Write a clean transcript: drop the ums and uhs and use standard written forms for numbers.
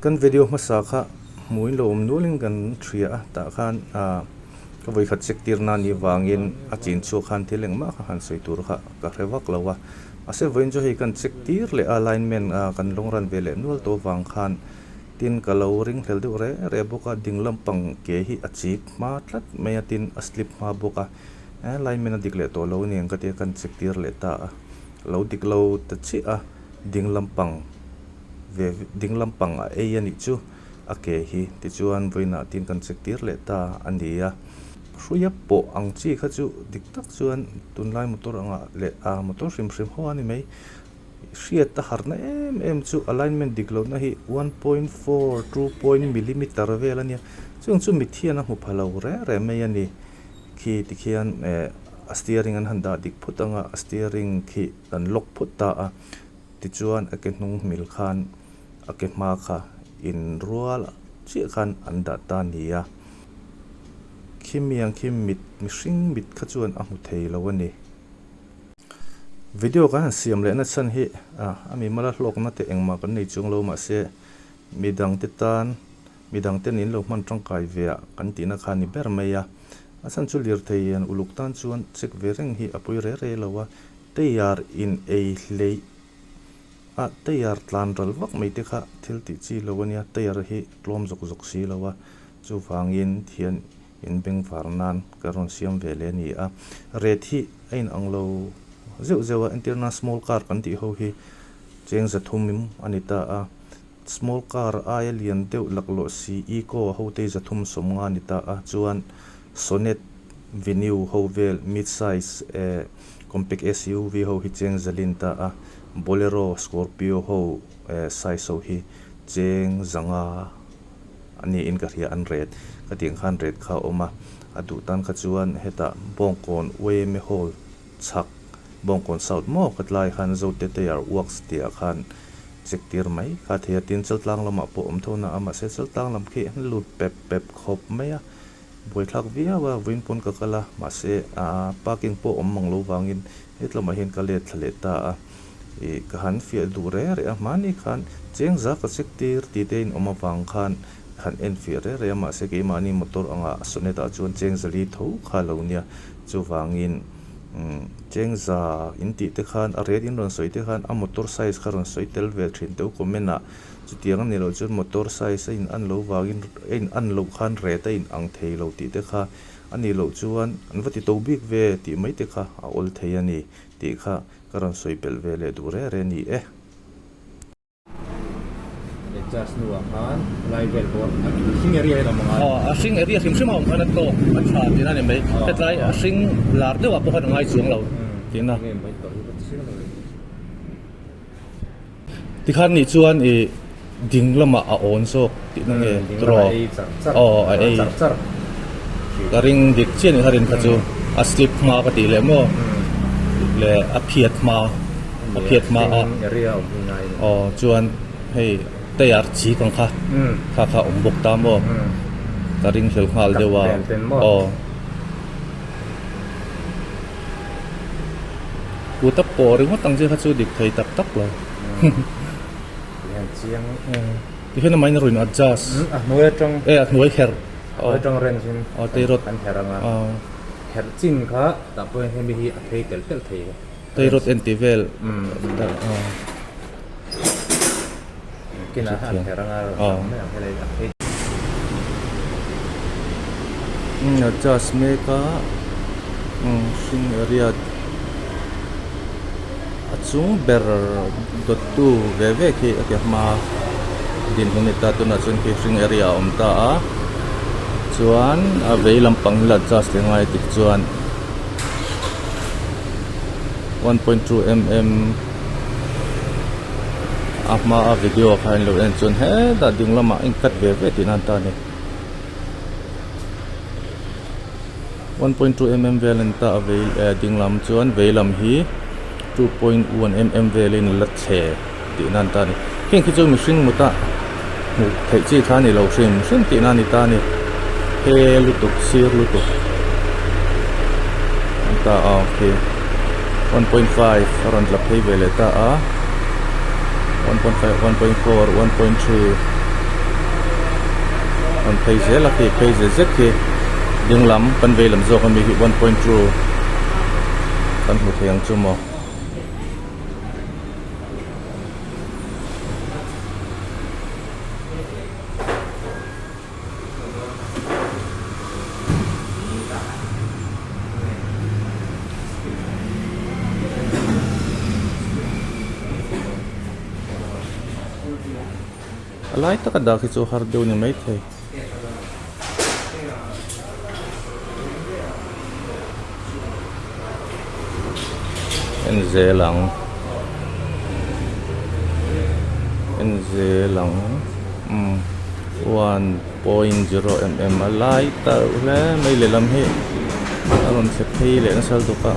Kan video hmasa kha hmuin lo awm nualin kan hria a, tah khan ah ka vawikhat check tirna anih vangin a chin chhuak khan thil engmah kha han sawi tur kha ka hre vak lo a. Mahse vawiin chu hei kan check tir leh a lineman ah kan lawng ran ve leh nual tawh vang khan tin ka lo ringhlel deuh reh reh bawk a, ding lampang ke hi a chik hma tlat mai a tin a slip hma bawk a, lineman a dik leh tawh lo a ni ang ka tia kan check tir leh ta a, lo dik lo ta chiah a ding lampang ve ding lampang a ei a nih chu a ke hi tichuan vawiinah tin kan check tir leh ta a ni a. Hruia pawh ang chi kha chu dik tak chuan tunlai motor angah leh a motor hrim hrim ho a ni mai. Hriat a harna em em chu alignment dik lohna hi 1.4 2 millimeter vel a nia. Chung chu mithian a hmu pha lo reng reng mai a ni. Khi tikhian eh a steering an han dah dik phut anga a steering khi kan lock phut ta a. Tichuan a ke hnung hmil khan a ke hma kha inrual chiah khan an dah ta a ni a. Khimi ang khi mit mihring mit kha chuan a hmu thei lo a ni. Video kan han siam leh na chhan hi a mi mala hlawkna te engmah kan nei chuang lo mahse midangte tan midangte nin lo hman tangkai ve ah kan tihna kha a ni ber mai a. A chhan chu lirthei hian uluk tan chuan check ve reng hi a pawi re re lo a, tayar in ei hleih a tayar tlan ral vak mai te kha thil tih chi lo a nia, tayar hi tlawm zawk zawk si lo a, chuvangin thian In bengvar nan ka rawn siam ve leh a ni a, rate hi a in ang lo zeuh zeuh a, entirna small car kan tih ho hi cheng zathum a ni ta a, small car aia lian deuh laklawh si eco ho te hi 350 a ni ta a, chuan Sonet Venue ho vel mid size eh compact SUV ho hi cheng zalin ta a, Bolero Scorpio ho eh size ho hi cheng 500. A niin ka hria an ret ka tih ang khan ret kha a awm a, a duh tan kha chuan hetah Bawngkawn Ueme Hall chhak Bawngkawn South maw ka tlai khan Zote Tyre Works tih ah khan check tir mai kha thei a, tin Chaltlang lamah pawh awm tho na a mahse Chaltlang lam khi an lut pep pep khawp mai a, buaithlak viau a vawiin pawn ka kal a mahse aaa parking pawh awm mang lo vangin hetlamah hian ka let thla leh ta a. Ih ka han fiah duh reh reh a, hmani khan cheng za ka check tir tih te in awm avang khan ka han en fiah reh reh a, mahse keimahni motor anga Sonet ah chuan cheng zali tho kha lo nia, chuvangin umm cheng za in tih te khan a rate in rawn sawi te khan a motor size kha rawn sawi tel ve thin teuh comment ah, chutiang a ni loh chuan motor size a in an loh vangin a in an loh khan rate a in ang thei lo tih te kha a nih loh chuan an va ti to bik ve tih mai te kha a awl thei a ni tih kha Ka rawn sawi belh ve leh duh reh reh a ni e. Adjust hnuah khan lai vel pawh a hring area hian a awm a ngai. Aw a hring area hrim hrim a awm khan a tawk a tha tihna a ni mai. Hetlai a hring lar deuhah pawh khan a ngai chuang lo tihna. Tikhan nih chuan ih ding lamah a awn zawk tihna nge tawh aw a ei ka ring dik chiah nih kha rin kha chu a slip hma ka tih leh maw leh a phiat hma a phiat hma a aw chuan hei tayar chi kang kha kha kha awm bawk ta maw ka ring hlel nghal deuh a aw. Kut a pawh ringawt ang chi kha chu dik thei tak tak lo. Tihian chiang. Tihian amah in a rawn adjust. A hnuai atang. E a hnuai herh. A hnuai atang range in. Aw tei rawt. Kan herh anga. Herh chin kha tah pawh hian hemi hi a phei telh telh thei. Tei rawt en tih vel. Kinah an herh anga rawn mai ang helai a phei. Adjust mek a hring area a chung ber dawttu ve ve khi a ke hma dinhmun a ni ta tunah chuan khi hring area a awm ta a chuan a vei lampang hi la adjust leh ngai tih chuan 1.2 mm. A hma a video kha in lo en chuan hetah ding lamah a in cut ve ve tih nan ta a ni 1.2 mm vel a ni ta a vei eh ding lam chuan vei lam hi 2.1 mm velin la thle tih nan ta a ni heng khi chu mihring mut a hmuh theih chi kha a ni lo hrim hrim tih nan a ni ta a ni he lutuk sir lutuk an ta a khi 1.5 a rawn tla phei ve leh ta a 1.5 1.4 1.3. Rawn phei zel a khi phei zet zet khi ding lam kan vei lam zawk ami hi 1.2 kan hmu thei ang chu maw. A lai taka dah khi chu har deuh ni maithei. En zel ang en zel ang umm 1.0 mm a lai ta reuh hle mai lehlam hi a rawn thle phei leh nasa lutuk a.